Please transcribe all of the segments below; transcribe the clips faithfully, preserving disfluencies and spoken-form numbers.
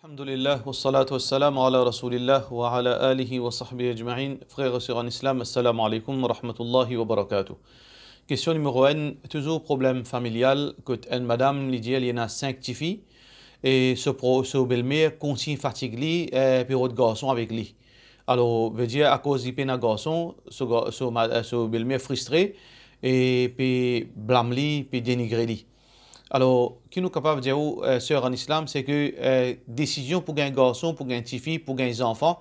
Alhamdulillah, wassalatu wassalamu ala rasoulillah, wa ala alihi wa sahbihi ajmain. Frer e ser an Islam, assalamu alaikum wa rahmatullahi wa barakatuh. Kestion nimero enn, touzour problem familial, kot enn madam, li dir li ena sink tifi, e so pro-, so belmer kontign fatig li, eh, pe rod garson avek li. Alor, vedir, akoz li pena garson, so ga-, so ma-, eh, so belmer fristre, e pe blam li, pe denigre li. Alor, ki nou kapav dir ou, eh, ser an Islam, se ke, eh, desizion pou gagn garson, pou gagn tifi, pou gagn zanfan,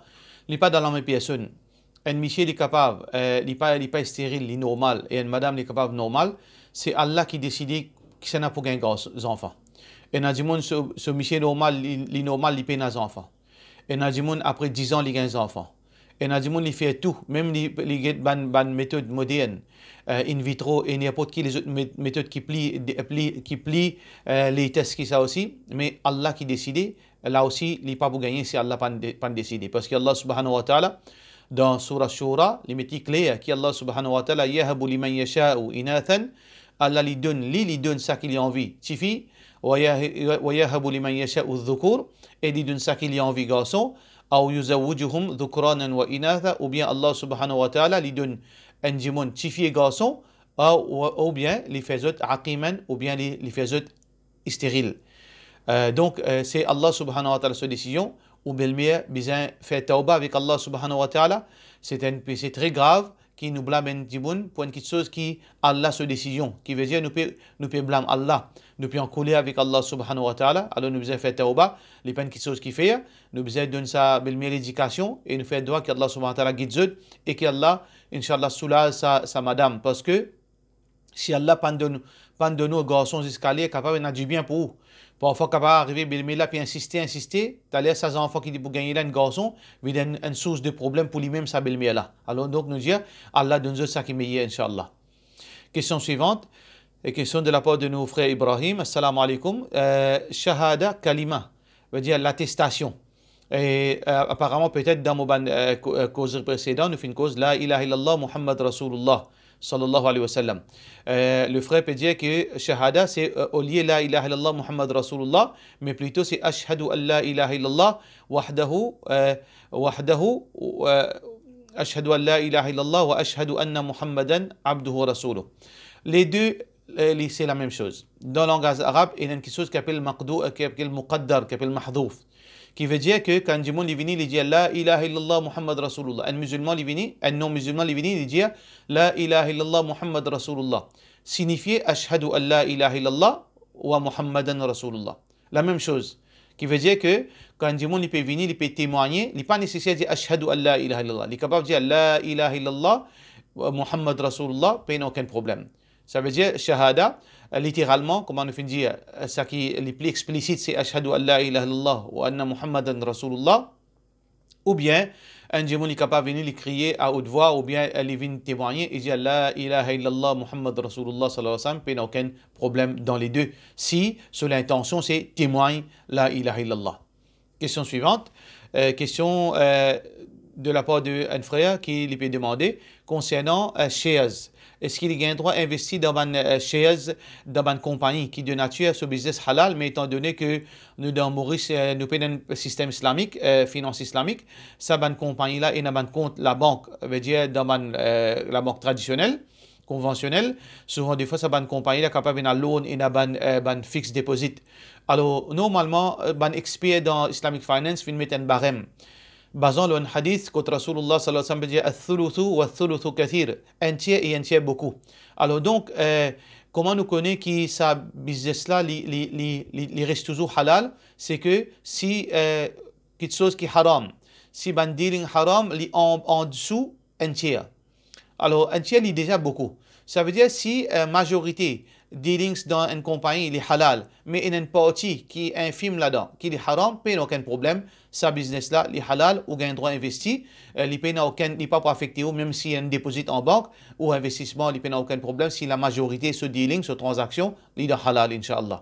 li pa dan lame personn. Enn misie, li kapav, eh, li pa, li pa steril, li normal, e enn madam, li kapav normal. Se Allah ki deside kisannla pou gagn garson, zanfan. Ena dimoun, so, so misie normal, li, li normal, li pena zanfan. Ena dimoun, apre diz an, li gagn zanfan. Ena dimoun, li fer tou, mem li, li get bann, bann metod modern, eh, in vitro, e ninport ki lezot met-, metod ki pli, de-, pli, ki pli, eh, latest ki sa osi, me Allah ki deside, la osi, li pa pou gagne si Allah pa'nn de-, pa'nn deside. Parski Allah subhanahu wa ta'ala, dan Sourah Shura, li met li kler, ki Allah subhanahu wa ta'ala, "Yahabu liman yasha'u inathan", Allah li donn, li, li donn saki li anvi, tifi, "wa yah-, wa yahabu liman yasha'u dhukur", e li donn saki li anvi, garson, "aw yuzawwijuhum dhukranan wa inatha", oubien Allah subhanahu wa ta'ala, li donn enn dimoun tifi e garson, aw, oubien li fer zot aqiman, oubien li, li fer zot steril. Eh, donk, eh, se Allah subhanahu wa ta'ala so desizion, ou belmer bizin fer tawba avek Allah subhanahu wa ta'ala, se enn pese tre grav, ki nou blam enn dimoun pou enn kitsoz ki Allah so desizion, ki vedir nou pe, nou pe blam Allah, nou pe ankoler avek Allah subhanahu wa ta'ala, alor nou bizin fer tawba, li pa enn kitsoz ki fer, nou bizin donn sa belmer ledikasion, e nou fer dwa ki Allah subhanahu wa ta'ala gid zot, e ki Allah, inshallah, soulaz sa, sa madam, parski si Allah pa'nn donn, pa'nn donn ou garson ziska ler, kapav ena dibien pou ou. Parfwa kapav arive belmer la pe insiste, insiste, taler sa zanfan ki li pou gagne la, enn garson, vinn enn, enn sours de problem pou limem sa belmer la. Alor donk nou dir, Allah donn zot saki meyer, inshallah. Kestion swivant, e kestion de lapar de nou frer Ibrahim. Assalamu alaikum. Eh, shahada kalima, vedir latestasion. E, eh, aparaman, petet dan mo bann, eh, ko-, eh, kozri presedan, nou finn koz la ilaha illallah Muhammad Rasoulullah, sallallahu alayhi wa sallam. Eh, le frer pe dir ke shahada, se, eh, olie la ilaha illallah Muhammad Rasoulullah, me plito se ashhadu an la ilaha illallah wahdahu, eh, wahdahu, eh, ashhadu an la ilaha illallah wa ashhadu anna Muhammadan abduhu wa rasuluh. Le de, eh, li, se lamem soz. Dan langaz arab, ena enn kitsoz ki apel maqdu-, eh, ki apel muqaddar, ki apel mahdhouf. Ki vedir ke kan enn dimoun li vini, li dir la ilaha illallah Muhammad Rasoulullah. Enn mizilman li vini, enn non-mizilman li vini, li dir la ilaha illallah Muhammad Rasoulullah. Signifie ashhadu an la ilaha illallah wa Muhammadan Rasoulullah. Lamem soz. Ki vedir ke kan enn dimoun li pe vini, li pe temwagne, li pa neseser dir ashhadu an la ilaha illallah. Li kapav dir la ilaha illallah wa Muhammad Rasoulullah, pena okenn problem. Savedir, shahada, eh, literalman, kouma nou finn dir, eh, saki li pli explisit, se ashhadu an la ilaha illallah wa anna Muhammadan Rasoulullah. Oubien, enn dimoun li kapav vini, li kriye a out vwa, oubien, eh, li vinn temwagne, li dir la ilaha illallah Muhammad Rasoulullah sallallahu alayhi wa sallam, pena okenn problem dan le de. Si so lintansion se temwagn la ilaha illallah. Kestion swivant, eh, kestion, eh, de lapar de enn frer ki li pe demande konsernan, eh, shares. Eski li gagn drwa investi dan bann, eh, shares, dan bann konpagni ki de natir so biznes halal, me etandone ke nou dan Moris, eh, nou pena enn sistem islamik, eh, finans islamik, sa bann konpagni la ena bann kont labank, vedir dan bann, eh, labank tradisionel, konvansionel, souvan defwa sa bann konpagni la kapav ena loan, ena bann, eh, bann fixed deposit. Alor, normalman, eh, bann exper dan Islamic Finance finn met enn barem. Bazan lor enn hadith kot Rasoulullah sallallahu alayhi wa sallam pe dir, "Ath-thuluthu wa ath-thuluthu kathir." Enn tier e enn tier boukou. Alor donk, eh, kouma nou kone ki sa biznes la, li, li, li, li, li res touzour halal, se ke si, eh, kitsoz ki haram, si bann dealing haram, li an, andisou enn tier. Alor, enn tier li deza boukou. Savedir si, eh, mazorite dealings dan enn konpagni li halal, me ena enn parti ki infim ladan, ki li haram, pena okenn problem, sa biznes la, li halal, ou gagn drwa investi, eh, li pena okenn, li pa pou afekte ou, mem si enn depozit an bank, ou investisman, li pena okenn problem, si lamazorite so dealing, so tranzaksion, li dan halal, inshallah.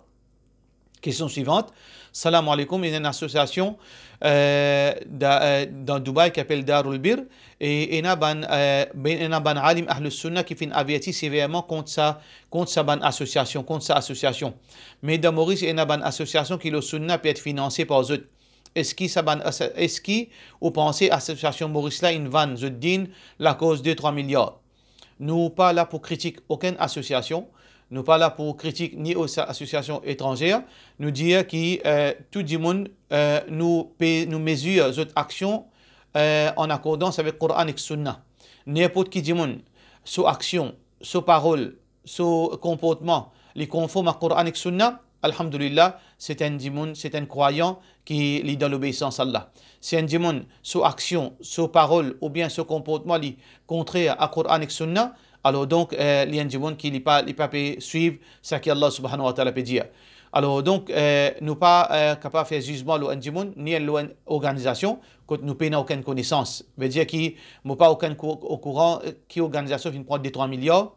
Kestion swivant. Salam aleykoum, ena enn asosiasion, eh, da-, eh, dan Dubai ki apel Darul Bir, e ena bann, eh, ben, ena bann alim Ahlus Sunna ki finn averti severman kont sa, kont sa bann asosiasion, kont sa asosiasion. Me dan Moris, ena bann asosiasion ki lor Sunna pe et finanse par zot. Eski sa bann asa-, eski ou panse asosiasion Moris la inn vann zot din lakoz de trwa miliar? Nou pa la pou kritik okenn asosiasion, nou pa la pou kritik ni osi asosiasion etranzer. Nou dir ki, eh, tou dimoun, eh, nou pe, nou mezir zot aksion, eh, an akordans avek Koran ek Sunna. Ninport ki dimoun, so aksion, so parol, so konportman, li konform a Koran ek Sunna, alhamdulillah, se enn dimoun, se enn krwayan ki li dan lobeisans Allah. Si enn dimoun, so aksion, so parol, oubien so konportman, li kontrer a Koran ek Sunna, alor donk, eh, li enn dimoun ki li pa, li pa pe swiv seki Allah Subhanahu wa Ta'ala pe dir. Alor donk, eh, nou pa, eh, kapav fer zizman lor enn dimoun, ni lor enn organizasion, kot nou pena okenn konesans. Vedir ki, mo pa okenn kou-, okouran, eh, ki organizasion finn pran de trwa miliar,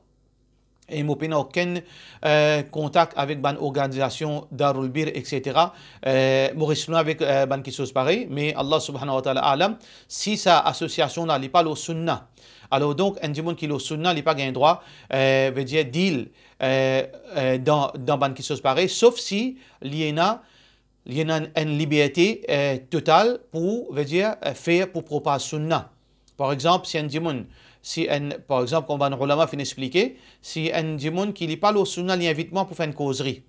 e mo pena okenn, eh, kontak avek bann organizasion Darul Bir, et cetera. Eh, mo res lwin avek, eh, bann kiksoz parey, me Allah Subhanahu wa Ta'ala alam, si sa asosiasion la, li pa lor Sunna. Alor donk, enn dimoun ki lor Sunna, li pa gagn drwa, eh, vedir deal, eh, eh, dan, dan bann kiksoz parey, sof si li ena li ena enn, enn liberte, eh, total pou, vedir, eh, fer pou propaz Sunna. Par exanp, si enn dimoun, si enn, par exanp, kouma bann oulama finn explike, si enn dimoun ki li pa lor Sunna, li invit mwa pou fer enn kozri.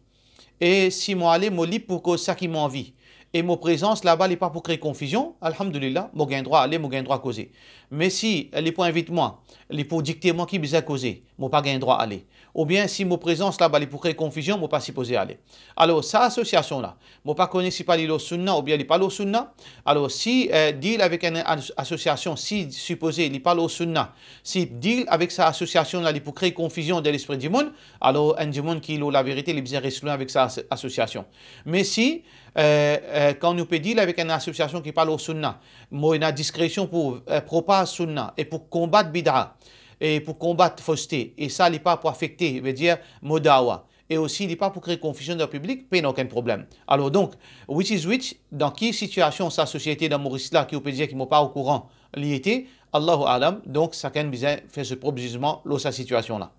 E si mo ale, mo lib pou koz seki mo anvi. E mo prezans laba, li pa pou kree konfizion, alhamdulillah, mo gagn drwa ale, mo gagn drwa koze. Me si, eh, li pou invit mwa, li pou dikte mwa ki bizin koze, mo pa gagn drwa ale. Oubien si mo prezans laba li pou kree konfizion, mo pa sipoze ale. Alor, sa asosiasion la, mo pa kone si pa li lor Sunna oubien li pa lor Sunna. Alor, si, eh, deal avek enn as-, asosiasion, si sipoze li pa lor Sunna, si deal avek sa asosiasion la, li pou kree konfizion dan lespri dimoun, alor enn dimoun ki lor laverite, li bizin res lwin avek sa as-, asosiasion. Me si, eh, eh, kan nou pe deal avek enn asosiasion ki pa lor Sunna, mo ena diskresion pou, eh, propaz Sunna e pou konbat bid'a, e pou konbat foste, e sa li pa pou afekte, vedir, mo dawa, e osi li pa pou kree konfizion dan piblik, pena okenn problem. Alor donk, which is which, dan ki sitiasion sa sosiete dan Moris la ki ou pe dir ki mo pa okouran li ete, Allahu alam, donk sakenn bizin fer so prop zizman lor sa sitiasion la.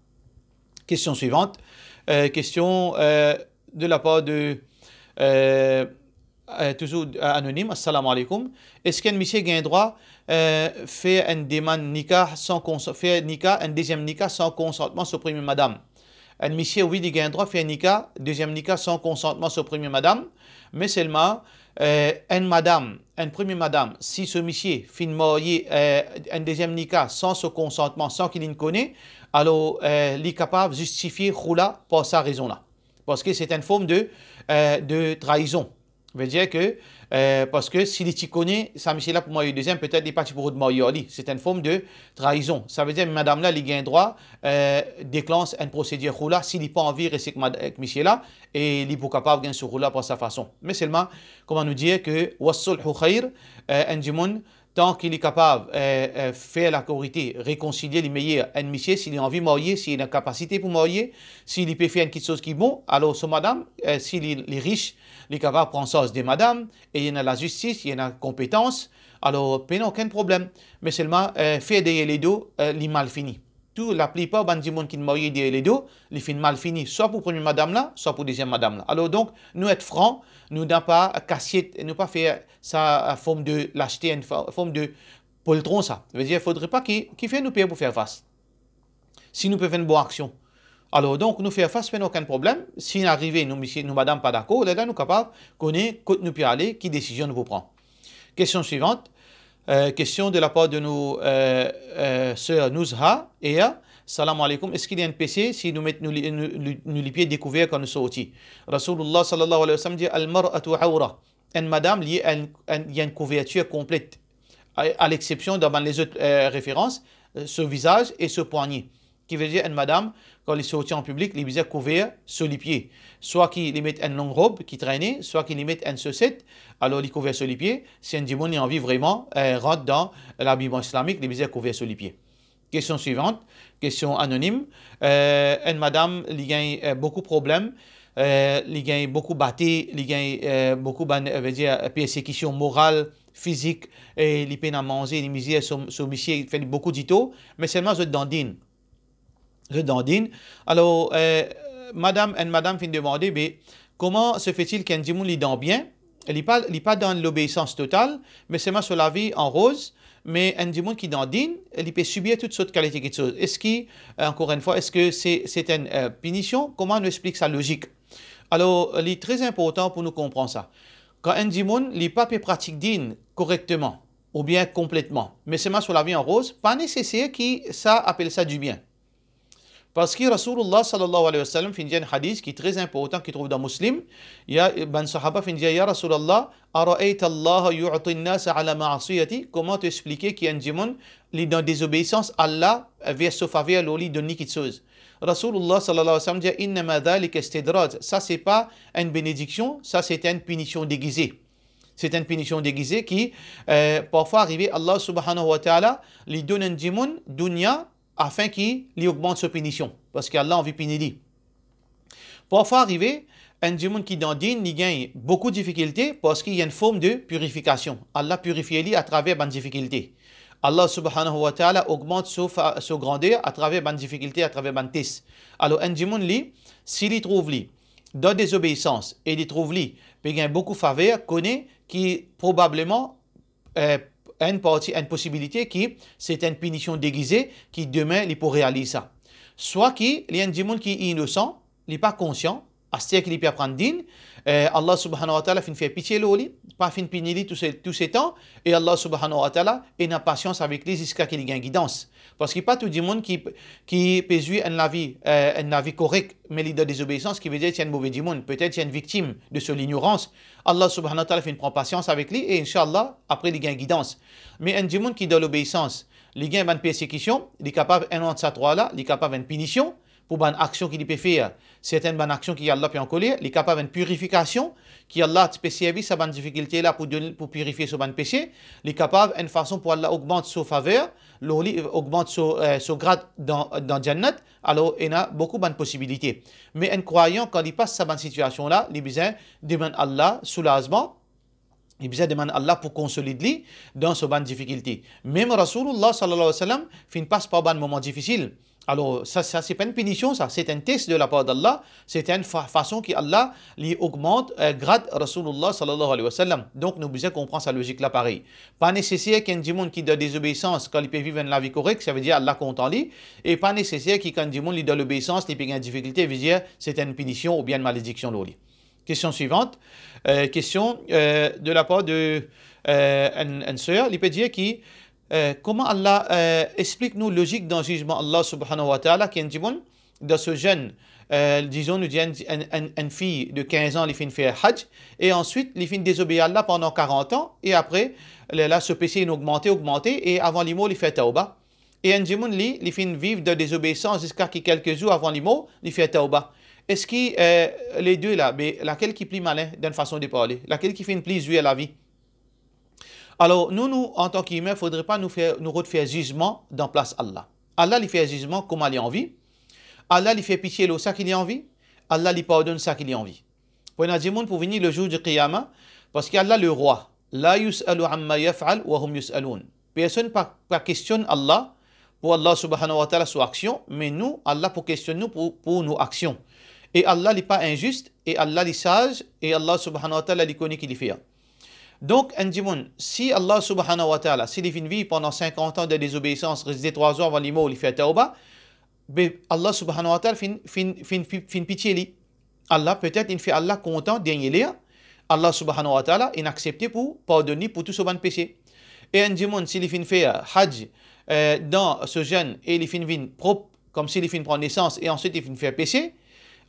Kestion swivant, eh, kestion, eh, de la par de, eh, eh, touzour, eh, anonim, Assalamu alaikum. Eski enn misie gagn drwa, eh, fer enn demann nikah san kons-, fer nikah, enn deziem nikah san konsantman so premie madam? Enn misie, wi, li gagn drwa fer nikah, deziem nikah san konsantman so premie madam, me selman, eh, enn madam, enn premie madam, si so misie finn marye, eh, enn deziem nikah san so konsantman, san ki linn kone, alor, eh, li kapav zistifie khoula par sa rezon la. Parski se enn form de, eh, de traizon. Vedir ke, eh, parski si li ti kone sa misie la pou marye deziem, petet li pa ti pou rod marye ar li. Se enn form de traizon. Savedir madam la, li gagn drwa, eh, deklans enn prosedir khoula si li pa anvi res ek mad-, ek misie la, e li pou kapav gagn so khoula par sa fason. Me selman, kouma nou dir ke, "Wassulhu khair", eh, enn dimoun, tan ki li kapav, eh, eh, fer lakorite, rekonsilie, li meyer. Enn misie, si li anvi marye, si li ena kapasite pou marye, si li pe fer enn kiksoz ki bon, alor so madam, eh, si li, li ris, li kapav pran sarz de madam, e li ena lazistis, li ena konpetans, alor pena okenn problem. Me selman, eh, fer deryer ledo, eh, li mal fini. Tou, laplipar bann dimoun ki marye deryer ledo, li finn mal fini, swa pou premie madam la, swa pou deziem madam la. Alor donk, nou et fran, nou napa kasiet, nou pa fer sa, eh, form de laste, enn fo-, form de poltron sa. Vedir, fodre pa ki, ki fer nou per pou fer fas. Si nou pe fer enn bon aksion. Alor donk, nou fer fas, pena okenn problem. Si arive nou misie, nou madam pa dakor, lerla nou kapav kone kot nou pe ale, ki desizion nou pou pran. Kestion swivant. Eh, kestion de la par de nou, eh, eh, ser Nouzha, e, salam aleykoum, eski li enn pese si nou met nou li-, nou, nou, nou lipie dekouver kan nou sorti? Rasoulullah sallallahu alayhi wa sallam dir, "Al-mar'atu awra." Enn madam, li enn, enn, li enn kouvertir konplet, a, a lexepsion dan bann lezot, eh, referans, eh, so vizaz e so pwagne. Ki vedir enn madam, kan li sorti an piblik, li bizin kouver so lipie. Swa ki li met enn long rob ki trene, swa ki li met enn soset, alor li kouver so lipie. Si enn dimoun li anvi vreman, eh, rant dan labiyman islamik, li bizin kouver so lipie. Kestion swivant, kestion anonim. Eh, enn madam, li gagn, eh, boukou problem, eh, li gagn boukou bate, li gagn, eh, boukou bann, eh, vedir, eh, persekision moral, fizik, e li pena manze, li mizer so, so misie, fer li boukou ditor, me selman zot dan din. Zot dan din. Alor, eh, madam, enn madam finn demande, be, comment se fait-il ki enn dimoun li dan bien, li pa, li pa dan lobeisans total, me selman so lavi an roz, me enn dimoun ki dan din, li pe sibir tout sort kalite kiksoz. Eski, eh, ankor enn fwa, eski se, se enn, eh, pinision? Kouma nou explik sa lozik? Alor, li tre inportan pou nou konpran sa. Kan enn dimoun, li pa pe pratik din korekteman, oubien konpletman, me selman so lavi an roz, pa neseser ki sa apel sa dibien. Parski Rasoulullah sallallahu alayhi wa sallam finn dir enn hadis ki tre inportan, ki trouv dan Muslim. Ya, bann sahaba finn dir, "Ya Rasoulullah, ara'ayta Allaha yu'ti an-nasa ala ma'siyati?" Kouma to explike ki enn dimoun, li dan dezobeisans, Allah, eh, vers so faver, lor li, donn li kiksoz? Rasoulullah sallallahu alayhi wa sallam dir, "Innama dhalika istidraj." Sa se pa enn benediksion, sa se enn pinision degize. Se enn pinision degize ki, eh, parfwa arive Allah subhanahu wa ta'ala, li donn enn dimoun dounia afin ki li ogmant so pinision, parski Allah anvi pini li. Parfwa arive, enn dimoun ki dan din, li gagn boukou difikilte, parski li ena enn form de pirifikasion. Allah pirifie li atraver bann difikilte. Allah subhanahu wa ta'ala ogmant so fa-, so grander atraver bann difikilte, atraver bann tes. Alor, enn dimoun li, si li trouv li dan dezobeisans e li trouv li pe gagn boukou faver, kone ki probableman, eh, enn parti, enn posibilite ki se enn pinision degize ki demin li pou realiz sa. Swa ki li enn dimoun ki inosan, li pa konsian, aster ki li pe aprann din, eh, Allah subhanahu wa ta'ala finn fer pitie lor li, pa finn pini li tou se, tou se tan, e Allah subhanahu wa ta'ala ena pasians avek li ziska ki li gagn gidans. Parski pa tou dimoun ki, ki pe zwir enn lavi, eh, enn lavi korek, me li dan dezobeisans, ki vedir li enn move dimoun, petet li enn viktim de so lignorans. Allah subhanahu wa ta'ala finn pran pasians avek li, e inshallah, apre li gagn gidans. Me enn dimoun ki dan lobeisans, li gagn bann persekision, li kapav enn ant sa trwa la, li kapav enn pinision, pou bann aksion ki li pe fer, sertin bann aksion ki Allah pe ankoler, li kapav enn pirifikasion, ki Allah ti pe servi sa bann difikilte la pou donn, pou pirifie so bann pese, li kapav enn fason pou Allah ogmant so faver lor li, ogmant so, eh, so grad dan, dan Jannat, alor ena boukou bann posibilite. Me enn krwayan, kan li pas sa bann sitiasion la, li bizin demann Allah soulazman, li bizin demann Allah pou konsolid li dan so bann difikilte. Mem Rasoulullah sallallahu alayhi wa sallam finn pas par bann moman difisil. Alor, sa, sa se pa enn pinision, sa, se enn tes de lapar d'Allah, se enn fa-, fason ki Allah, li ogmant, eh, grad Rasoulullah sallallahu alayhi wa sallam. Donk, nou bizin konpran sa lozik la parey. Pa neseser ki enn dimoun ki dan dezobeisans, kan li pe viv enn lavi korek, sa vedir Allah kontan li, e pa neseser ki kan enn dimoun li dan lobeisans, li pe gagn difikilte, vedir se enn pinision oubien enn malediksion lor li. Kestion swivant. Eh, kestion, eh, de lapar de, eh, enn, enn ser, li pe dir ki, eh, kouma Allah, eh, explik nou lozik dan zizman Allah subhanahu wa ta'ala, ki enn dimoun, dan so zenn, eh, dizon nou dir enn, enn, enn, enn fi de kinz an, li finn fer haj, e answit, li finn dezobeir Allah pandan karant an, e apre, lerla so pese inn ogmante, ogmante, e avan li mor, li fer tawba. E enn dimoun li, li finn viv dan dezobeisans ziska ki kelke zour avan li mor, li fer tawba. Eski, eh, le de la, be, lakel ki pli malin, dan fason de parle? Lakel ki finn pli zwir lavi? Alor, nou, nou, antan ki imin, fodre pa nou fer, nou rod fer zizman dan plas Allah. Allah, li fer zizman kouma li anvi. Allah, li fer pitie lor sa ki li anvi. Allah, li pardonn sa ki li anvi. Pou ena dimoun pou vini le zour di Qiyama, parski Allah le rwa, la yus'alu amma yaf'al wa hum yus'alun. Personn pa, pa kestionn Allah, pou Allah subhanahu wa ta'ala so aksion, me nou, Allah pou kestionn nou pou, pou nou aksion. E Allah, li pa inzis, e Allah, li saz, e Allah subhanahu wa ta'ala, li kone ki li fer. Donk, enn dimoun, si Allah subhanahu wa ta'ala, si li finn viv pandan sinkant an de dezobeisans, res de trwa zour avan li mor, li fer tawba, be, Allah subhanahu wa ta'ala finn, finn, finn, finn, finn pitie li. Allah, petet, inn fer Allah kontan dernie ler, Allah subhanahu wa ta'ala inn aksepte pou pardonn li pou tou so bann pese. E enn dimoun, si li finn fer haj, eh, dan so zenn e li finn vinn prop, koumsi li finn pran nesans e answit li finn fer pese,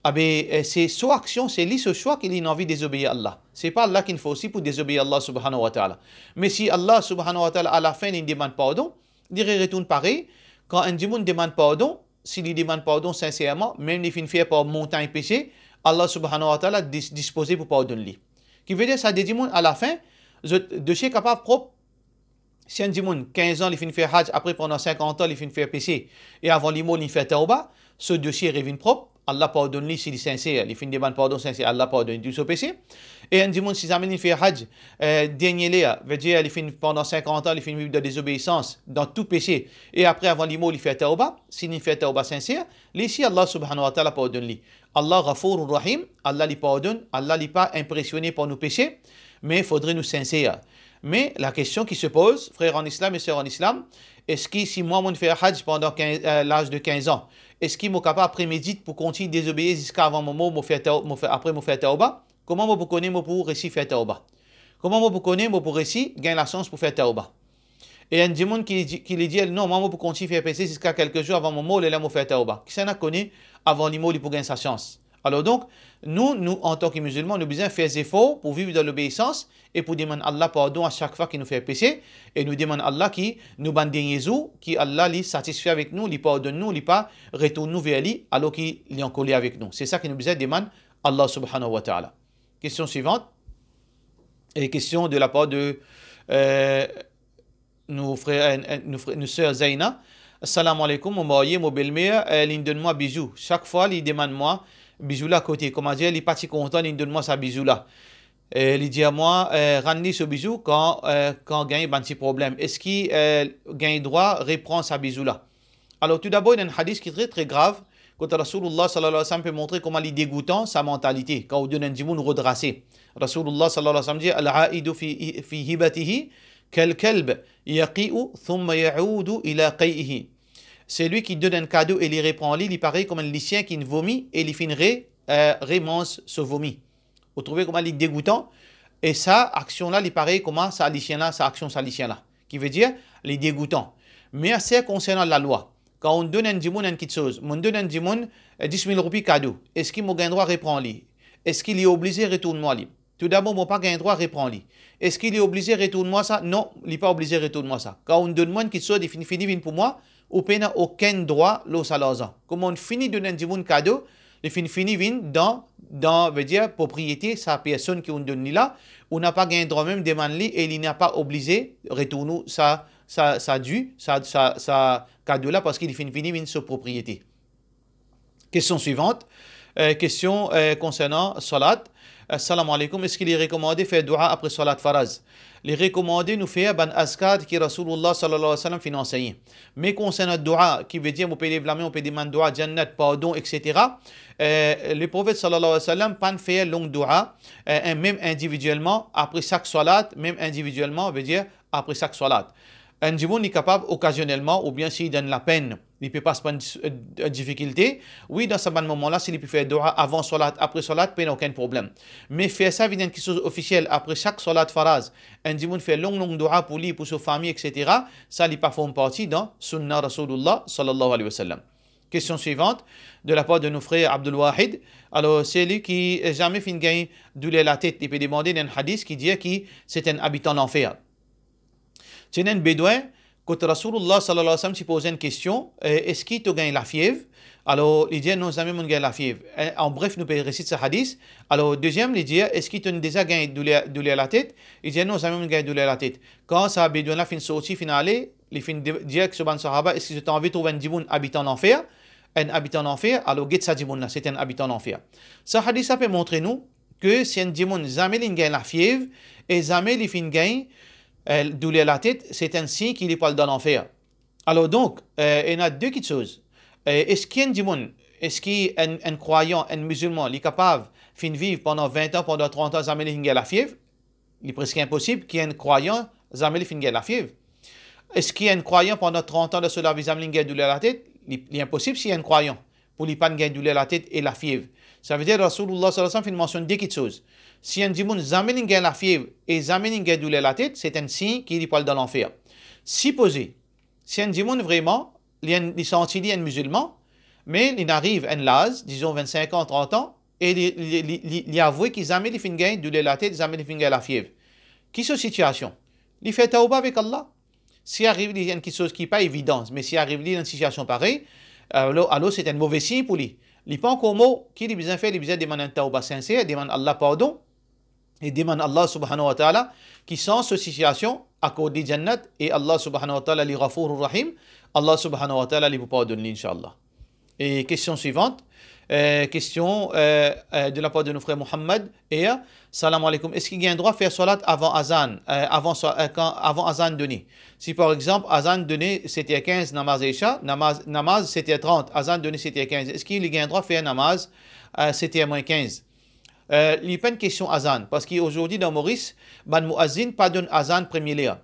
abe, eh, se so aksion, se li so swa ki li inn anvi dezobeir Allah. Se pa Allah ki'nn fors li pou dezobeir Allah subhanahu wa ta'ala. Me si Allah subhanahu wa ta'ala, alafin, li demann pardon, li retourn parey. Kan enn dimoun demann pardon, si li demann pardon sinserman, mem li finn fer par montagn pese, Allah subhanahu wa ta'ala dis-, dispoze pou pardonn li. Ki vedir sa de dimoun, alafin, zot dosie kapav prop. Si enn dimoun, kinz an, li finn fer haj, apre pandan sinkant an, li finn fer pese, e avan li mor, li fer tawba, so dosie revinn prop, Allah pardonn li si li sinser, li finn demann pardon sinser, Allah pardonn li tou so pese. E enn dimoun, si zame li fer haj, eh, dernie ler, vedir li finn, pandan sinkant an, li finn viv dan dezobeisans, dan tou pese, e apre, avan li mor, li fer tawba, si li fer tawba sinser, li si Allah subhanahu wa ta'ala pardonn li. Allah Ghafourur Rahim, Allah li pardonn, Allah li pa inpresione par nou pese, me fodre nou sinser. Me la kestion ki se poz, frer an Islam e ser an Islam, eski si mwa mo fer haj pandan kinz, eh, laz de kinz an, eski mo kapav premedit pou kontign dezobeir ziska avan mo mor, mo fer taw-, mo fer, apre mo fer tawba? Kouma mo pou kone mo pou resi fer tawba? Kouma mo pou kone mo pou resi gagn lasans pou fer tawba? E enn dimoun ki li di, ki li dir, "Non, mwa mo pou kontign fer pese ziska kelke zour avan mo mor, lerla mo fer tawba." Kisannla kone avan li mor li pou gagn sa sans? Alor donk, nou, nou, antan ki mizilman, nou bizin fer zefor pou viv dan lobeisans e pou demann Allah pardon a sak fwa ki nou fer pese, e nou demann Allah ki nou bann dernie zour, ki Allah li satisfe avek nou, li pardonn nou, li pa retourn nou ver li, alor ki li ankoler avek nou. Se sa ki nou bizin demann Allah subhanahu wa ta'ala. Kestion swivant. E kestion de lapar de, eh, nou frer, eh, eh, nou frer, nou ser Zaina. Salam aleykoum, mo marye, mo belmer, eh, li'nn donn mwa bizou. Sak fwa li demann mwa bizou la kote, koumadir li pa ti kontan, li'nn donn mwa sa bizou la. Eh, li dir mwa, eh, rann li so bizou kan, eh, kan gagn bann ti problem. Eski, eh, gagn drwa repran sa bizou la? Alor, toudabor, ena enn hadis ki tre, tre grav, kot Rasoulillah sallallahu alayhi wa sallam pe montre kouma li degoutan sa mantalite, kan ou donn enn dimoun rod rase. Rasoulillah sallallahu alayhi wa sallam dir, "Al-aidu fi, fi hibatihi kal kalb yaqi'u thumma ya'udu ila qay'ihi." Selwi ki donn enn kado e li repran li, li parey kouma enn lisien ki vomi e li finn re, eh, remanz so vomi. Ou trouve kouma li degoutan? E sa aksion la, li parey kouma sa lisien la, sa aksion sa lisien la. Ki vedir, li degoutan. Me aster konsernan lalwa, kan ou donn enn dimoun enn kitsoz, mo donn enn dimoun, eh, dis mil roupi kado, eski mo gagn drwa repran li? Eski li oblize retourn mwa li? Toudabor, mo pa gagn drwa repran li. Eski li oblize retourn mwa sa? Non, li pa oblize retourn mwa sa. Kan ou donn mwa enn kitsoz, li finn fini vinn pou mwa, ou pena okenn drwa lor sa larzan. Kouma ou fini donn enn dimoun kado, li finn fini vinn dan, dan, vedir, propriete sa personn ki ou donn li la, ou napa gagn drwa mem demann li e li napa oblize retourn ou sa, sa, sa due, sa, sa, sa kado la, parski li finn fini vinn so propriete. Kestion swivant. Eh, kestion, eh, konsernan salat. Assalamu alaikum, eski li rekomande fer doua apre salat faraz? Li rekomande nou fer bann azkar ki Rasoulillah sallallahu alayhi wa sallam finn ansegne. Me konsernan doua, ki vedir mo pe lev lame, mo pe demann doua jannat, pardon, et cetera, eh, Leprofet sallallahu alayhi wa sallam pa'nn fer long doua, eh, en, mem individielman, apre sak salat, mem individielman, vedir apre sak salat. Enn dimoun, li kapav okazionelman, oubien si li dan lapenn, li pe pas par enn dis-, eh, difikilte, wi, dan sa bann moman la, si li pe fer doua avan salat, apre salat, pena okenn problem. Me fer sa vinn enn kitsoz ofisiel, apre sak salat faraz, enn dimoun fer long, long doua pou li, pou so fami, et cetera, sa li pa form parti dan sunna Rasoulillah sallallahu alayhi wa sallam. Kestion swivant, de lapar de nou frer Abdul Wahid. Alor, selwi ki, eh, zame finn gagn douler latet, li pe demande, ena enn hadis ki dir ki se enn abitan lanfer. Ti ena enn bedwin, kot Rasoulillah sallallahu alayhi wa sallam ti poz enn kestion, eh, eski to gagn lafiev? Alor, li dir, non, zame mo'nn gagn lafiev. Eh, an bref, nou pe resit sa hadis. Alor, deziem, li dir, eski to'nn deza gagn douler, douler latet? Li dir, non, zame mo'nn gagn douler latet. Kan sa bedwin la finn sorti, finn ale, li finn de-, dir ek so bann sahaba, eski zot anvi trouv enn dimoun abitan lanfer? Enn abitan lanfer, alor get sa dimoun la, se enn abitan lanfer. Sa hadis la pe montre nou ki si enn dimoun zame li'nn gagn lafiev e zame li finn gagn, eh, douler latet, se enn sign ki li pou al dan lanfer. Alor donk, eh, ena de kitsoz. Eh, eski enn dimoun, eski enn, enn krwayan, enn mizilman, li kapav finn viv pandan vin an, pandan trant an, zame li finn gagn lafiev? Li preske inposib ki enn krwayan zame li finn gagn lafiev. Eski enn krwayan pandan trant an dan so lavi zame li'nn gagn douler latet? Li, li inposib si enn krwayan pou li pa'nn gagn douler latet e lafiev. Savedir Rasoulillah sallallahu alayhi wa sallam finn mansionn de kitsoz. Si enn dimoun zame li'nn gagn lafiev e zame li'nn gagn douler latet, se enn sign ki li pou al dan lanfer. Sipoze, si enn dimoun vreman, li enn, li santi li enn mizilman, me li'nn ariv enn laz, dizon, vinn sink an, trant an, e li, li, li, li, li avoue ki zame li finn gagn douler latet, zame li finn gagn lafiev. Ki so sitiasion? Li fer tawba avek Allah. Si ariv li enn kitsoz ki pa evidan, me si ariv li enn sitiasion parey, alor, alor se enn move sign pou li. Li pa ankor mor, ki li bizin fer? Li bizin demann enn tawba sinser, demann Allah pardon, e demann Allah subhanahu wa ta'ala ki sanz so sitiasion, akord li jannat, e Allah subhanahu wa ta'ala li Ghafourur Rahim, Allah subhanahu wa ta'ala li pou pardonn li, inshallah. E kestion swivant, Eh, kestion, eh, eh, de lapar de nou frer Mohammad. Eh, salam aleykoum. Eski gagn drwa fer salat avan azan, eh, avan sa-, eh, kan, avan azan done? Si par exanp, azan done set er kinz, namaz Isha, namaz, namaz set er trant, azan done set er kinz, eski li gagn drwa fer namaz, eh, set er mwin kinz? Eh, li pa enn kestion azan, parski azordi dan Moris, bann mouazin pa donn azan premie ler.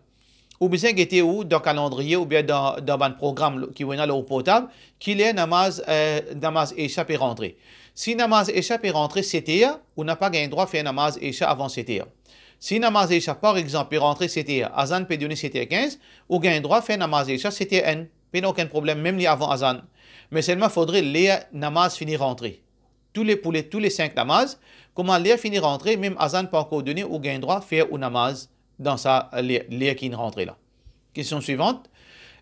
Ou bizin gete ou dan kalandriye oubien dan, dan bann program lo-, ki ou ena lor portab, ki ler namaz, eh, namaz Isha pe rantre. Si namaz Isha pe rantre set er, ou napa gagn drwa fer namaz Isha avan set er. Si namaz Isha, par exanp, pe rantre set er, azan pe done set er kinz, ou gagn drwa fer namaz Isha set er enn, pena okenn problem, mem li avan azan. Me selman fodre ler namaz fini rantre. Tou le, pou le, tou le sink namaz, kouma ler fini rantre, mem azan pa ankor done, ou gagn drwa fer ou namaz dan sa ler, ler ki inn rantre la. Kestion swivant.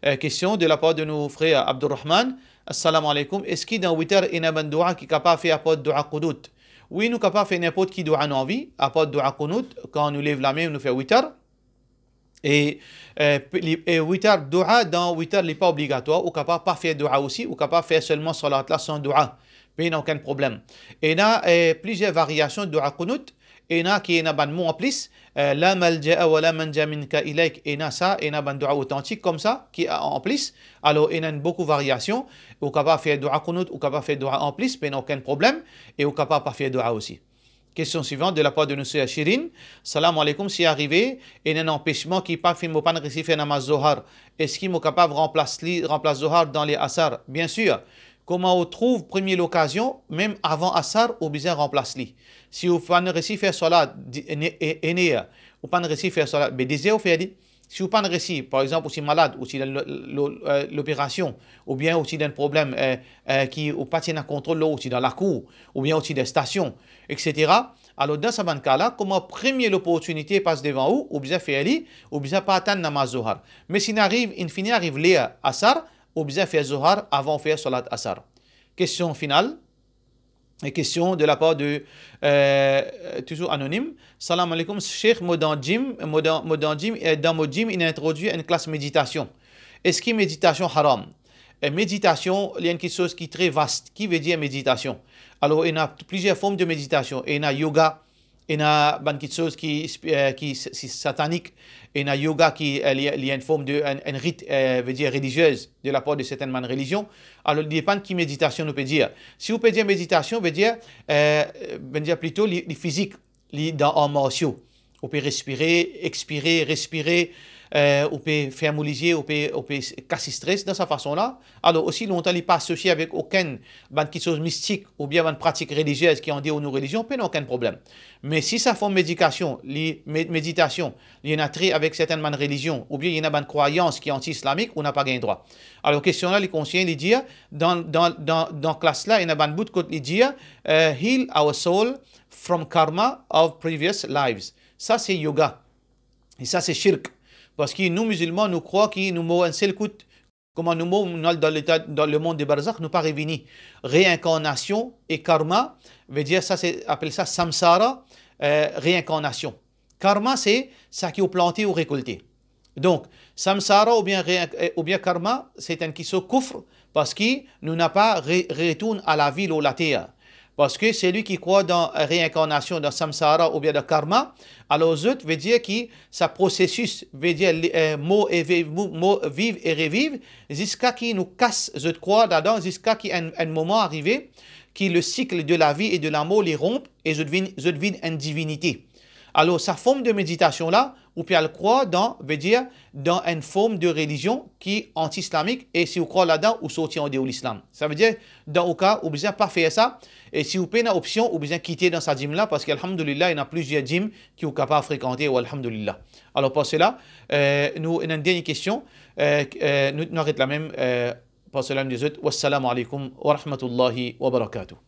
Eh, kestion de lapar de nou frer Abdurrahman. Assalamu alaikum. Eski dan witar ena bann doua ki kapav fer apar doua qunut? Wi, nou kapav fer ninport ki doua nou anvi, apar doua qunut, kan nou lev lame, nou fer witar. E, eh, pe-, li, e witar, doua dan witar, li pa obligatwar, ou kapav pa fer doua osi, ou kapav fer selman salat la san doua. Pena okenn problem. Ena, eh, plizier variasion doua qunut, ena ki ena bann mo anplis, eh, la malja'a wa la manja minka ilayk, ena sa, ena bann doua otantik koumsa, ki a-, anplis. Alor, ena boukou variasion, ou kapav fer doua qunut, ou kapav fer doua anplis, pena okenn problem, e ou kapav pa fer doua osi. Kestion swivant de lapar de nou ser Shirin. Salam alaikum, si arive ena enn anpesman ki pa finn, mo pa'nn resi fer namaz Zohar, eski mo kapav ranplas li, ranplas Zohar dan le Asar? Biensir, kouma ou trouv premie lokazion, mem avan Asar, ou bizin ranplas li. Si ou pa'nn resi fer salat di-, ene-, e-, ene, ou pa'nn resi fer salat, be de zer ou fer li. Si ou pa'nn resi, par exanp, ou ti malad, ou ti dan lo-, lo-, eh, loperasion, oubien ou ti dan problem, eh, eh, ki ou pa ti ena kontrol lor, ou ti dan lakour, oubien ou ti dan stasion, et cetera. Alor, dan sa bann ka la, kouma premie loportinite pas devan ou, ou bizin fer li, ou bizin pa atann namaz Zohar. Me si inn ariv, inn fini ariv ler Asar, ou bizin fer Zohar avan ou fer salat Asar. Kestion final. E kestion de lapar de, eh, touzour anonim. Salam alaikum, Sheikh, mo dan gym, mo dan, mo dan gym, e dan mo gym, inn introdwir enn klas meditasion. Eski meditasion haram? E meditasion, li enn kiksoz ki tre vast. Ki vedir meditasion? Alor, ena plizier form de meditasion. Ena yoga, ena bann kiksoz ki spi-, eh, ki s-, si satanik, ena yoga ki, eh, li, li enn form de, enn, enn rit, eh, vedir reliziez de lapar de sertenn bann relizion. Alor, li depann ki meditasion nou pe dir. Si ou pe dir meditasion, vedir, eh, vedir plito li, li fizik, li dan ar marsio. Ou pe respire, ekspire, respire, eh, ou pe ferm ou lizie, ou pe, ou pe s-, kas stres dan sa fason la. Alor, osi lontan li pa asosie avek okenn bann kiksoz mistik oubien bann pratik reliziez ki andeor nou relizion, pena okenn problem. Me si sa form medikasion, li, me-, meditasion, li ena tre avek sertenn bann relizion, oubien li ena bann krwayans ki anti-islamik, ou napa gagn drwa. Alor, kestion la, li konsinn, li dir, dan, dan, dan, dan klas la, ena bann bout kot li dir, eh, "Heal our soul from karma of previous lives." Sa, se yoga. E sa, se shirk. Parski nou, mizilman, nou krwar ki nou mor enn sel kout, kouma nou mor, nou al dan leta, dan lemond de barzakh, nou pa revini. Reinkarnasion e karma, vedir sa, se, apel sa samsara, eh, reinkarnasion. Karma, se sa ki ou plante, ou rekolte. Donk, samsara oubien re-, eh, oubien karma, se enn kiksoz koufr, parski nou napa re-, retourn a lavi lor later. Parski selwi ki krwar dan reinkarnasion, dan samsara oubien dan karma, alor zot, vedir ki sa prosesis, vedir li, eh, mor e vi-, mou-, mor, viv e reviv, ziska ki nou kas zot krwar ladan, ziska ki enn, enn moman arive, ki le cycle de la vie et de la mort li ronp e zot vinn, zot vinn enn divinite. Alor, sa form de meditasion la, ou pe al krwar dan, vedir, dan enn form de relizion ki anti-islamik, e si ou krwar ladan, ou sorti andeor lislam. Savedir, dan ou ka, ou bizin pa fer sa, e si ou pena opsion, ou bizin kite dan sa gym la, parski, alhamdulillah, ena plizier gym ki ou kapav frekante, ou alhamdulillah. Alor, par sela, eh, nou ena enn dernie kestion, eh, eh, nou, nou aret la mem, eh, par sela, nou dir zot, wassalamu alaikum wa rahmatullahi wa barakatuh.